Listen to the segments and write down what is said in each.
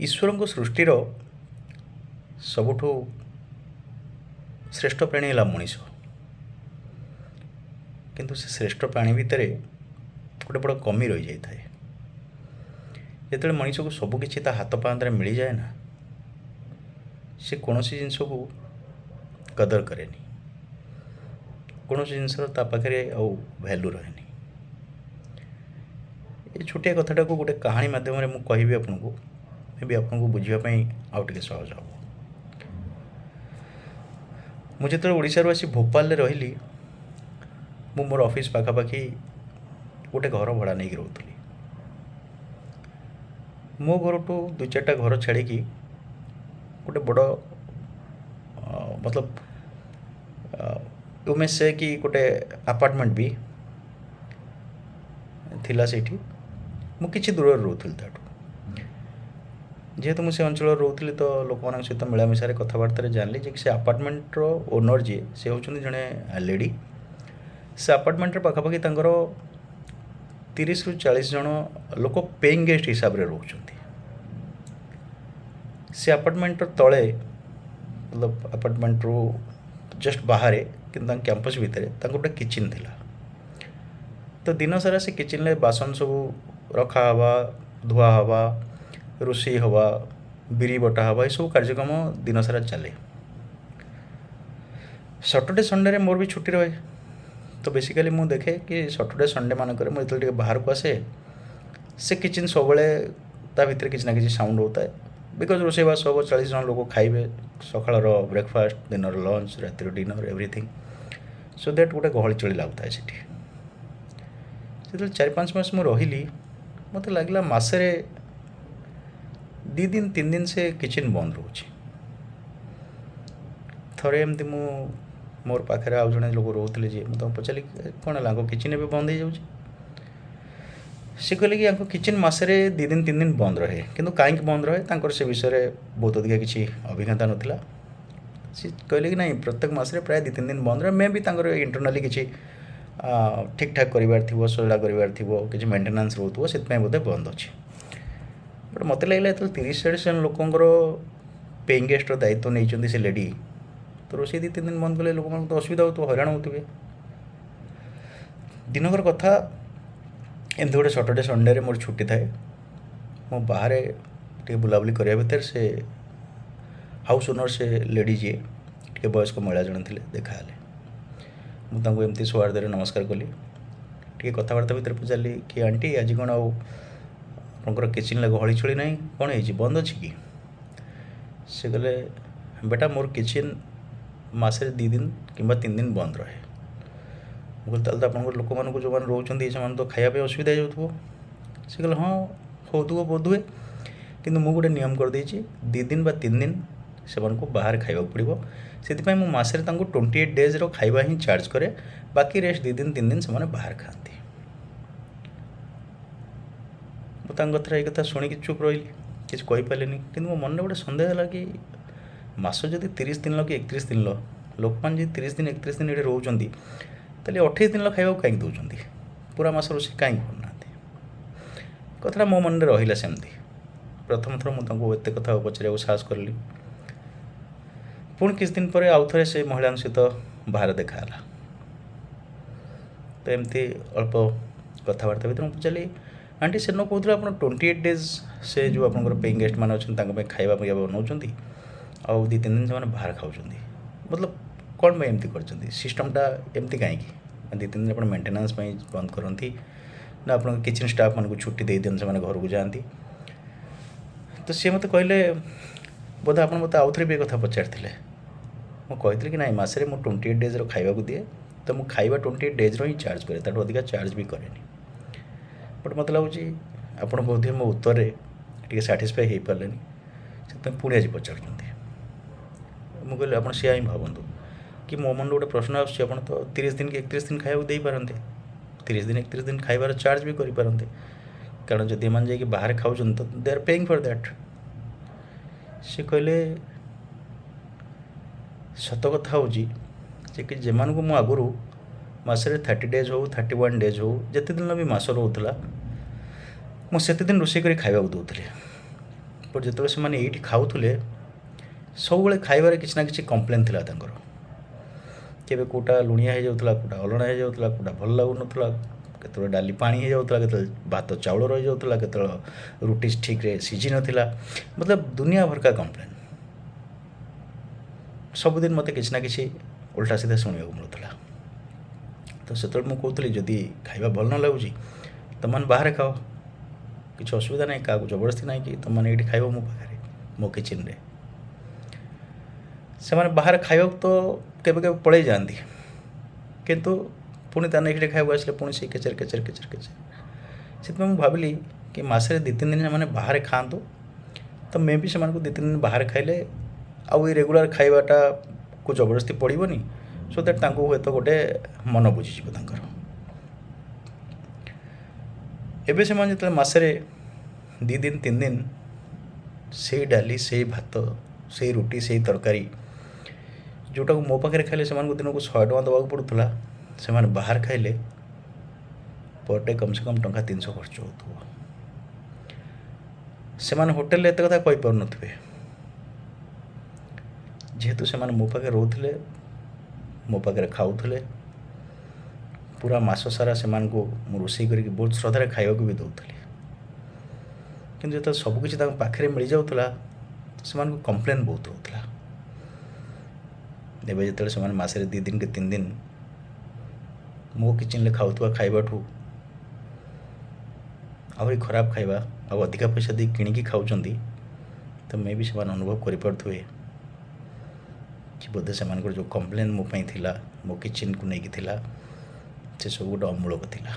ଈଶ୍ୱରଙ୍କ ସୃଷ୍ଟିର ସବୁଠୁ ଶ୍ରେଷ୍ଠ ପ୍ରାଣୀ ହେଲା ମଣିଷ। କିନ୍ତୁ ସେ ଶ୍ରେଷ୍ଠ ପ୍ରାଣୀ ଭିତରେ ଗୋଟେ ବଡ଼ କମି ରହିଯାଇଥାଏ। ଯେତେବେଳେ ମଣିଷକୁ ସବୁକିଛି ତା ହାତ ପାହାନ୍ତାରେ ମିଳିଯାଏ ନା, ସେ କୌଣସି ଜିନିଷକୁ କଦର କରେନି। କୌଣସି ଜିନିଷର ତା ପାଖରେ ଆଉ ଭ୍ୟାଲୁ ରହେନି। ଏ ଛୋଟିଆ କଥାଟାକୁ ଗୋଟେ କାହାଣୀ ମାଧ୍ୟମରେ ମୁଁ କହିବି ଆପଣଙ୍କୁ, ମେ ବି ଆପଣଙ୍କୁ ବୁଝିବା ପାଇଁ ଆଉ ଟିକେ ସହଜ ହେବ। ମୁଁ ଯେତେବେଳେ ଓଡ଼ିଶାରୁ ଆସି ଭୋପାଳରେ ରହିଲି, ମୁଁ ମୋର ଅଫିସ୍ ପାଖାପାଖି ଗୋଟେ ଘର ଭଡ଼ା ନେଇକି ରହୁଥିଲି। ମୋ ଘରଠୁ ଦୁଇ ଚାରିଟା ଘର ଛାଡ଼ିକି ଗୋଟେ ବଡ଼, ମତଲବ you May ସେ କି ଗୋଟେ ଆପାର୍ଟମେଣ୍ଟ ବି ଥିଲା ସେଇଠି। ମୁଁ କିଛି ଦୂରରେ ରହୁଥିଲି ତାଠୁ। ଯେହେତୁ ମୁଁ ସେ ଅଞ୍ଚଳରେ ରହୁଥିଲି, ତ ଲୋକମାନଙ୍କ ସହିତ ମିଳାମିଶାରେ, କଥାବାର୍ତ୍ତାରେ ଜାଣିଲି ଯେ ସେ ଆପାର୍ଟମେଣ୍ଟର ଓନର୍ ଯିଏ, ସେ ହେଉଛନ୍ତି ଜଣେ ଲେଡ଼ି। ସେ ଆପାର୍ଟମେଣ୍ଟରେ ପାଖାପାଖି ତାଙ୍କର 30ରୁ 40 ଜଣ ଲୋକ ପେଇଂ ଗେଷ୍ଟ ହିସାବରେ ରହୁଛନ୍ତି। ସେ ଆପାର୍ଟମେଣ୍ଟର ତଳେ, ମତଲବ ଆପାର୍ଟମେଣ୍ଟରୁ ଜଷ୍ଟ ବାହାରେ କିନ୍ତୁ ତାଙ୍କ କ୍ୟାମ୍ପସ୍ ଭିତରେ ତାଙ୍କର ଗୋଟେ କିଚେନ୍ ଥିଲା। ତ ଦିନସାରା ସେ କିଚେନ୍ରେ ବାସନ ସବୁ ରଖା ହେବା, ଧୁଆ ହେବା, ରୋଷେଇ ହେବା, ବିରି ବଟା ହେବା, ଏସବୁ କାର୍ଯ୍ୟକ୍ରମ ଦିନସାରା ଚାଲେ। ସଟର୍ଡେ ସଣ୍ଡେରେ ମୋର ବି ଛୁଟି ରହେ। ତ ବେସିକାଲି ମୁଁ ଦେଖେ କି ସଟର୍ଡେ ସଣ୍ଡେ ମାନଙ୍କରେ ମୁଁ ଯେତେବେଳେ ଟିକେ ବାହାରକୁ ଆସେ, ସେ କିଚେନ୍ ସବୁବେଳେ ତା ଭିତରେ କିଛି ନା କିଛି ସାଉଣ୍ଡ ହେଉଥାଏ, because ରୋଷେଇବାସ ହେବ, 40 ଜଣ ଲୋକ ଖାଇବେ, ସକାଳର ବ୍ରେକଫାଷ୍ଟ, ଦିନର ଲଞ୍ଚ, ରାତିର ଡିନର୍, ଏଭ୍ରିଥିଙ୍ଗ। ସୋ that ଗୋଟେ ଗହଳି ଚଳି ଲାଗୁଥାଏ ସେଠି। ଯେତେବେଳେ 4-5 ମାସ ମୁଁ ରହିଲି, ମୋତେ ଲାଗିଲା ମାସରେ 2 ଦିନ 3 ଦିନ ସେ କିଚେନ୍ ବନ୍ଦ ରହୁଛି। ଥରେ ଏମିତି ମୁଁ, ମୋର ପାଖରେ ଆଉ ଜଣେ ଲୋକ ରହୁଥିଲେ ଯିଏ, ମୁଁ ତାଙ୍କୁ ପଚାରିଲି, "କ'ଣ ହେଲା, ୟାଙ୍କ କିଚେନ୍ ଏବେ ବନ୍ଦ ହେଇଯାଉଛି?" ସେ କହିଲେ କି ୟାଙ୍କ କିଚେନ୍ ମାସରେ 2 ଦିନ 3 ଦିନ ବନ୍ଦ ରହେ। କିନ୍ତୁ କାହିଁକି ବନ୍ଦ ରହେ, ତାଙ୍କର ସେ ବିଷୟରେ ବହୁତ ଅଧିକା କିଛି ଅଭିଜ୍ଞତା ନଥିଲା। ସେ କହିଲେ କି ନାଇଁ, ପ୍ରତ୍ୟେକ ମାସରେ ପ୍ରାୟ 2-3 ଦିନ ବନ୍ଦ ରହେ। ମେ ବି ତାଙ୍କର ଇଣ୍ଟରନାଲି କିଛି ଠିକ୍ ଠାକ୍ କରିବାର ଥିବ, ସଜଡ଼ା କରିବାର ଥିବ, କିଛି ମେଣ୍ଟେନାନ୍ସ ରହୁଥିବ, ସେଥିପାଇଁ ବୋଧେ ବନ୍ଦ ଅଛି। ବଟ୍ ମୋତେ ଲାଗିଲା, ଯେତେବେଳେ 30-40 ଜଣ ଲୋକଙ୍କର ପେଇଂ ଗେଷ୍ଟର ଦାୟିତ୍ୱ ନେଇଛନ୍ତି ସେ ଲେଡ଼ି, ତ ରୋଷେଇ 2-3 ଦିନ ବନ୍ଦ କଲେ ଲୋକମାନଙ୍କୁ ତ ଅସୁବିଧା ହେଉଥିବ, ହଇରାଣ ହେଉଥିବେ। ଦିନକର କଥା, ଏମିତି ଗୋଟେ ସଟର୍ଡେ ସଣ୍ଡେରେ ମୋର ଛୁଟି ଥାଏ। ମୁଁ ବାହାରେ ଟିକେ ବୁଲାବୁଲି କରିବା ଭିତରେ ସେ ହାଉସ୍ ଓନର୍, ସେ ଲେଡ଼ି ଯିଏ, ଟିକେ ବୟସ୍କ ମହିଳା ଜଣେ ଥିଲେ, ଦେଖାହେଲେ। ମୁଁ ତାଙ୍କୁ ଏମିତି ସୌହାର୍ଦ୍ଦ୍ୟରେ ନମସ୍କାର କଲି। ଟିକେ କଥାବାର୍ତ୍ତା ଭିତରେ ପଚାରିଲି କି ଆଣ୍ଟି, ଆଜି କ'ଣ ଆଉ ଆପଣଙ୍କର କିଚେନ୍ରେ ଗହଳି ଚଳି ନାହିଁ, କ'ଣ ହେଇଛି, ବନ୍ଦ ଅଛି କି? ସେ କହିଲେ, ବେଟା, ମୋର କିଚେନ୍ ମାସରେ 2 ଦିନ କିମ୍ବା 3 ଦିନ ବନ୍ଦ ରହେ। ମୁଁ କହିଲି, ତାହେଲେ ତ ଆପଣଙ୍କର ଲୋକମାନଙ୍କୁ, ଯେଉଁମାନେ ରହୁଛନ୍ତି, ସେମାନେ ତ ଖାଇବା ପାଇଁ ଅସୁବିଧା ହେଇଯାଉଥିବ। ସେ କହିଲେ, ହଁ, ହେଉଥିବ ବୋଧହୁଏ, କିନ୍ତୁ ମୁଁ ଗୋଟେ ନିୟମ କରିଦେଇଛି, 2 ଦିନ ବା 3 ଦିନ ସେମାନଙ୍କୁ ବାହାରେ ଖାଇବାକୁ ପଡ଼ିବ। ସେଥିପାଇଁ ମୁଁ ମାସରେ ତାଙ୍କୁ 28 ଡେଜ୍ର ଖାଇବା ହିଁ ଚାର୍ଜ କରେ। ବାକି ରେଷ୍ଟ 2 ଦିନ 3 ଦିନ ସେମାନେ ବାହାରେ ଖାଆନ୍ତି। ମୁଁ ତାଙ୍କ କଥାରେ ଏଇ କଥା ଶୁଣିକି ଚୁପ୍ ରହିଲି, କିଛି କହିପାରିଲିନି। କିନ୍ତୁ ମୋ ମନରେ ଗୋଟେ ସନ୍ଦେହ ହେଲା କି ମାସ ଯଦି 30 ଦିନର କି 31 ଦିନର, ଲୋକମାନେ ଯଦି 30 ଦିନ 31 ଦିନ ଏଠି ରହୁଛନ୍ତି, ତାହେଲେ 28 ଦିନର ଖାଇବାକୁ କାହିଁକି ଦେଉଛନ୍ତି? ପୁରା ମାସ ରୋଷେଇ କାହିଁକି କରୁନାହାନ୍ତି? କଥାଟା ମୋ ମନରେ ରହିଲା ସେମିତି। ପ୍ରଥମ ଥର ମୁଁ ତାଙ୍କୁ ଏତେ କଥା ପଚାରିବାକୁ ସାହସ କଲିନି। ପୁଣି କିଛି ଦିନ ପରେ ଆଉ ଥରେ ସେ ମହିଳାଙ୍କ ସହିତ ବାହାରେ ଦେଖା ହେଲା। ତ ଏମିତି ଅଳ୍ପ କଥାବାର୍ତ୍ତା ଭିତରେ ମୁଁ ପଚାରିଲି, ଆଣ୍ଟି, ସେଦିନ କହୁଥିଲେ ଆପଣ 28 ଡେଜ୍ ସେ ଯେଉଁ ଆପଣଙ୍କର ପେଇଂ ଗେଷ୍ଟ ମାନେ ଅଛନ୍ତି, ତାଙ୍କ ପାଇଁ ଖାଇବା ପିଇବା ବନାଉଛନ୍ତି ଆଉ 2-3 ଦିନ ସେମାନେ ବାହାରେ ଖାଉଛନ୍ତି। ମତଲବ କ'ଣ ପାଇଁ ଏମିତି କରିଛନ୍ତି? ସିଷ୍ଟମ୍ଟା ଏମିତି କାହିଁକି? 2-3 ଦିନ ଆପଣ ମେଣ୍ଟେନାନ୍ସ ପାଇଁ ବନ୍ଦ କରନ୍ତି ନା ଆପଣଙ୍କ କିଚେନ୍ ଷ୍ଟାଫ୍ମାନଙ୍କୁ ଛୁଟି ଦେଇଦିଅନ୍ତି, ସେମାନେ ଘରକୁ ଯାଆନ୍ତି? ତ ସିଏ ମୋତେ କହିଲେ, ବୋଧେ ଆପଣ ମୋତେ ଆଉଥରେ ବି ଏ କଥା ପଚାରିଥିଲେ। ମୁଁ କହିଥିଲି କି ନାଇଁ, ମାସରେ ମୁଁ 28 ଡେଜ୍ର ଖାଇବାକୁ ଦିଏ, ତ ମୁଁ ଖାଇବା 28 ଡେଜ୍ର ହିଁ ଚାର୍ଜ କରେ, ତାଠୁ ଅଧିକା ଚାର୍ଜ ବି କରେନି। ବଟ୍ ମୋତେ ଲାଗୁଛି ଆପଣ ବୋଧହୁଏ ମୋ ଉତ୍ତରରେ ଟିକେ ସାଟିସ୍ଫାଏ ହେଇପାରିଲେନି, ସେଥିପାଇଁ ପୁଣି ଆଜି ପଚାରୁଛନ୍ତି। ମୁଁ କହିଲି, ଆପଣ ସେୟା ହିଁ ଭାବନ୍ତୁ କି ମୋ ମନରେ ଗୋଟେ ପ୍ରଶ୍ନ ଆସୁଛି, ଆପଣ ତ 30 ଦିନ କି 31 ଦିନ ଖାଇବାକୁ ଦେଇପାରନ୍ତି, 30 ଦିନ 31 ଦିନ ଖାଇବାର ଚାର୍ଜ ବି କରିପାରନ୍ତି, କାରଣ ଯଦି ଏମାନେ ଯାଇକି ବାହାରେ ଖାଉଛନ୍ତି ତ they are paying for that। ସେ କହିଲେ, ସତ କଥା ହେଉଛି ଯେ କି ଯେମାନଙ୍କୁ ମୁଁ ଆଗରୁ ମାସରେ 30 ଡେଜ୍ ହଉ, 31 ଡେଜ୍ ହଉ, ଯେତେ ଦିନ ବି ମାସ ରହୁଥିଲା, ମୁଁ ସେତେ ଦିନ ରୋଷେଇ କରି ଖାଇବାକୁ ଦେଉଥିଲି। ବଟ୍ ଯେତେବେଳେ ସେମାନେ ଏଇଠି ଖାଉଥିଲେ, ସବୁବେଳେ ଖାଇବାରେ କିଛି ନା କିଛି କମ୍ପ୍ଲେନ୍ ଥିଲା ତାଙ୍କର। କେବେ କେଉଁଟା ଲୁଣିଆ ହେଇଯାଉଥିଲା, କେଉଁଟା ଅଲଣା ହେଇଯାଉଥିଲା, କେଉଁଟା ଭଲ ଲାଗୁନଥିଲା, କେତେବେଳେ ଡାଲି ପାଣି ହେଇଯାଉଥିଲା, କେତେବେଳେ ଭାତ ଚାଉଳ ରହିଯାଉଥିଲା, କେତେବେଳେ ରୁଟି ଠିକ୍ରେ ସିଝିନଥିଲା। ମତଲବ ଦୁନିଆ ଭରକା କମ୍ପ୍ଲେନ୍। ସବୁଦିନ ମୋତେ କିଛି ନା କିଛି ଓଲଟା ସିଧା ଶୁଣିବାକୁ ମିଳୁଥିଲା। ତ ସେତେବେଳେ ମୁଁ କହୁଥିଲି, ଯଦି ଖାଇବା ଭଲ ନ ଲାଗୁଛି, ତୁମମାନେ ବାହାରେ ଖାଅ, କିଛି ଅସୁବିଧା ନାହିଁ। କାହାକୁ ଜବରଦସ୍ତି ନାହିଁ କି ତୁମମାନେ ଏଇଠି ଖାଇବ ମୋ ପାଖରେ, ମୋ କିଚେନ୍ରେ। ସେମାନେ ବାହାରେ ଖାଇବାକୁ ତ କେବେ କେବେ ପଳେଇ ଯାଆନ୍ତି, କିନ୍ତୁ ପୁଣି ତା ନେକ୍ସଟ ଡେ ଖାଇବାକୁ ଆସିଲେ ପୁଣି ସେଇ କେଚେର କେଚେର କେଚେର କେଚେର। ସେଥିପାଇଁ ମୁଁ ଭାବିଲି କି ମାସରେ 2-3 ଦିନ ସେମାନେ ବାହାରେ ଖାଆନ୍ତୁ, ତ ମେ ବି ସେମାନଙ୍କୁ 2-3 ଦିନ ବାହାରେ ଖାଇଲେ ଆଉ ଏଇ ରେଗୁଲାର ଖାଇବାଟାକୁ ଜବରଦସ୍ତି ପଡ଼ିବନି, ସୋ that ତାଙ୍କୁ ହୁଏତ ଗୋଟେ ମନ ବୁଝିଯିବ ତାଙ୍କର। ଏବେ ସେମାନେ ଯେତେବେଳେ ମାସରେ 2 ଦିନ 3 ଦିନ ସେଇ ଡାଲି, ସେଇ ଭାତ, ସେଇ ରୁଟି, ସେଇ ତରକାରୀ, ଯେଉଁଟାକୁ ମୋ ପାଖରେ ଖାଇଲେ ସେମାନଙ୍କୁ ଦିନକୁ 100 ଟଙ୍କା ଦେବାକୁ ପଡ଼ୁଥିଲା, ସେମାନେ ବାହାରେ ଖାଇଲେ ପର୍ ଡେ କମ୍ ସେ କମ୍ ଟଙ୍କା 300 ଖର୍ଚ୍ଚ ହେଉଥିବ। ସେମାନେ ହୋଟେଲରେ ଏତେ କଥା କହିପାରୁନଥିବେ। ଯେହେତୁ ସେମାନେ ମୋ ପାଖରେ ରହୁଥିଲେ, ମୋ ପାଖରେ ଖାଉଥିଲେ, ପୁରା ମାସ ସାରା ସେମାନଙ୍କୁ ମୁଁ ରୋଷେଇ କରିକି ବହୁତ ଶ୍ରଦ୍ଧାରେ ଖାଇବାକୁ ବି ଦେଉଥିଲି। କିନ୍ତୁ ଯେତେବେଳେ ସବୁକିଛି ତାଙ୍କ ପାଖରେ ମିଳିଯାଉଥିଲା, ସେମାନଙ୍କୁ କମ୍ପ୍ଲେନ୍ ବହୁତ ହେଉଥିଲା। ଏବେ ଯେତେବେଳେ ସେମାନେ ମାସରେ 2 ଦିନ କି 3 ଦିନ ମୋ କିଚେନ୍ରେ ଖାଉଥିବା ଖାଇବାଠୁ ଆହୁରି ଖରାପ ଖାଇବା ଆଉ ଅଧିକା ପଇସା ଦେଇ କିଣିକି ଖାଉଛନ୍ତି, ତ ମେ ବି ସେମାନେ ଅନୁଭବ କରିପାରୁଥିବେ କି ବୋଧେ ସେମାନଙ୍କର ଯେଉଁ କମ୍ପ୍ଲେନ୍ ମୋ ପାଇଁ ଥିଲା, ମୋ କିଚେନ୍କୁ ନେଇକି ଥିଲା, ସେସବୁ ଗୋଟେ ଅମୂଳକ ଥିଲା,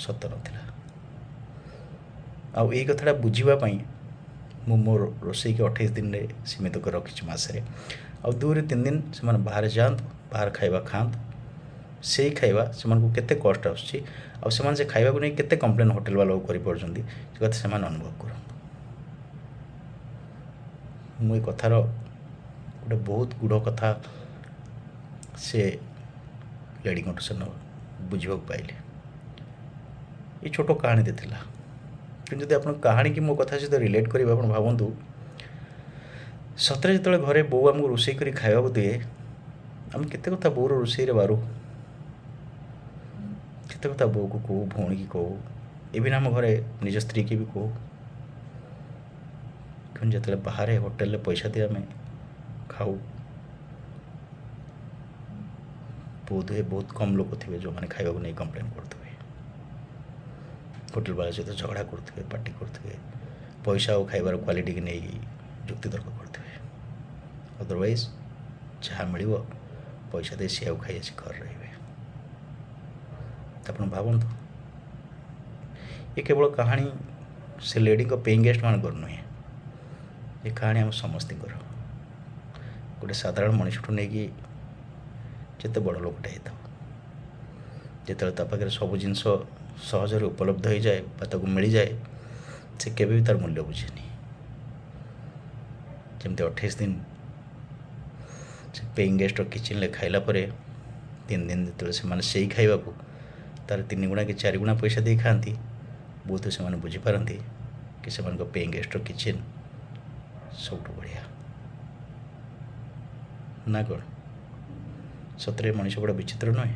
ସତ ନଥିଲା। ଆଉ ଏଇ କଥାଟା ବୁଝିବା ପାଇଁ ମୁଁ ମୋର ରୋଷେଇକି 28 ଦିନରେ ସୀମିତ କରି ରଖିଛି ମାସରେ। ଆଉ 2ରୁ 3 ଦିନ ସେମାନେ ବାହାରେ ଯାଆନ୍ତୁ, ବାହାର ଖାଇବା ଖାଆନ୍ତୁ। ସେଇ ଖାଇବା ସେମାନଙ୍କୁ କେତେ କଷ୍ଟ ଆସୁଛି ଆଉ ସେମାନେ ସେ ଖାଇବାକୁ ନେଇ କେତେ କମ୍ପ୍ଲେନ୍ ହୋଟେଲ ବାଲାକୁ କରିପାରୁଛନ୍ତି, ସେ କଥା ସେମାନେ ଅନୁଭବ କରନ୍ତୁ। ମୁଁ ଏ କଥାର ଗୋଟେ ବହୁତ ଗୁଡ଼ କଥା ସେ ଲେଡ଼ିଙ୍କଠୁ ସେଦିନ ବୁଝିବାକୁ ପାଇଲି। ଏ ଛୋଟ କାହାଣୀଟେ ଥିଲା, କିନ୍ତୁ ଯଦି ଆପଣ କାହାଣୀକି ମୋ କଥା ସହିତ ରିଲେଟ୍ କରିବେ, ଆପଣ ଭାବନ୍ତୁ, ସତରେ ଯେତେବେଳେ ଘରେ ବୋଉ ଆମକୁ ରୋଷେଇ କରି ଖାଇବାକୁ ଦିଏ, ଆମେ କେତେ କଥା ବୋଉର ରୋଷେଇରେ ବାରୁ, କେତେ କଥା ବୋଉକୁ କହୁ, ଭଉଣୀକି କହୁ, ଇଭିନ୍ ଆମ ଘରେ ନିଜ ସ୍ତ୍ରୀକି ବି କହୁ। କିନ୍ତୁ ଯେତେବେଳେ ବାହାରେ ହୋଟେଲରେ ପଇସା ଦେଇ ଆମେ ଖାଉ, ବୋଧହୁଏ ବହୁତ କମ୍ ଲୋକ ଥିବେ ଯେଉଁମାନେ ଖାଇବାକୁ ନେଇ କମ୍ପ୍ଲେନ୍ କରୁଥିବେ, ହୋଟେଲ ବାଲା ସହିତ ଝଗଡ଼ା କରୁଥିବେ, ପାଟି କରୁଥିବେ, ପଇସା ଆଉ ଖାଇବାର କ୍ୱାଲିଟିକି ନେଇ ଯୁକ୍ତିତର୍କ କରୁଥିବେ। ଅଦରୱାଇଜ୍ ଯାହା ମିଳିବ ପଇସା ଦେଇ ସେଇଆକୁ ଖାଇ ଆସି ଘରେ ରହିବେ। ଆପଣ ଭାବନ୍ତୁ, ଏ କେବଳ କାହାଣୀ ସେ ଲେଡ଼ିଙ୍କ ପେଇଂ ଗେଷ୍ଟ ମାନଙ୍କର ନୁହେଁ, ଏ କାହାଣୀ ଆମ ସମସ୍ତଙ୍କର। ଗୋଟେ ସାଧାରଣ ମଣିଷଠୁ ନେଇକି ଯେତେ ବଡ଼ ଲୋକଟେ ହେଇଥାଉ, ଯେତେବେଳେ ତା ପାଖରେ ସବୁ ଜିନିଷ ସହଜରେ ଉପଲବ୍ଧ ହେଇଯାଏ ବା ତାକୁ ମିଳିଯାଏ, ସେ କେବେ ବି ତା'ର ମୂଲ୍ୟ ବୁଝେନି। ଯେମିତି 28 ଦିନ ସେ ପେଇଂ ଗେଷ୍ଟର କିଚେନ୍ରେ ଖାଇଲା ପରେ 3 ଦିନ ଯେତେବେଳେ ସେମାନେ ସେଇ ଖାଇବାକୁ ତା'ର 3 ଗୁଣା କି 4 ଗୁଣା ପଇସା ଦେଇ ଖାଆନ୍ତି, ବହୁତ ସେମାନେ ବୁଝିପାରନ୍ତି କି ସେମାନଙ୍କ ପେଇଂ ଗେଷ୍ଟର କିଚେନ୍ ସବୁଠୁ ବଢ଼ିଆ ନା କ'ଣ? ସତରେ ମଣିଷ ବଡ଼ ବିଚିତ୍ର ନୁହେଁ?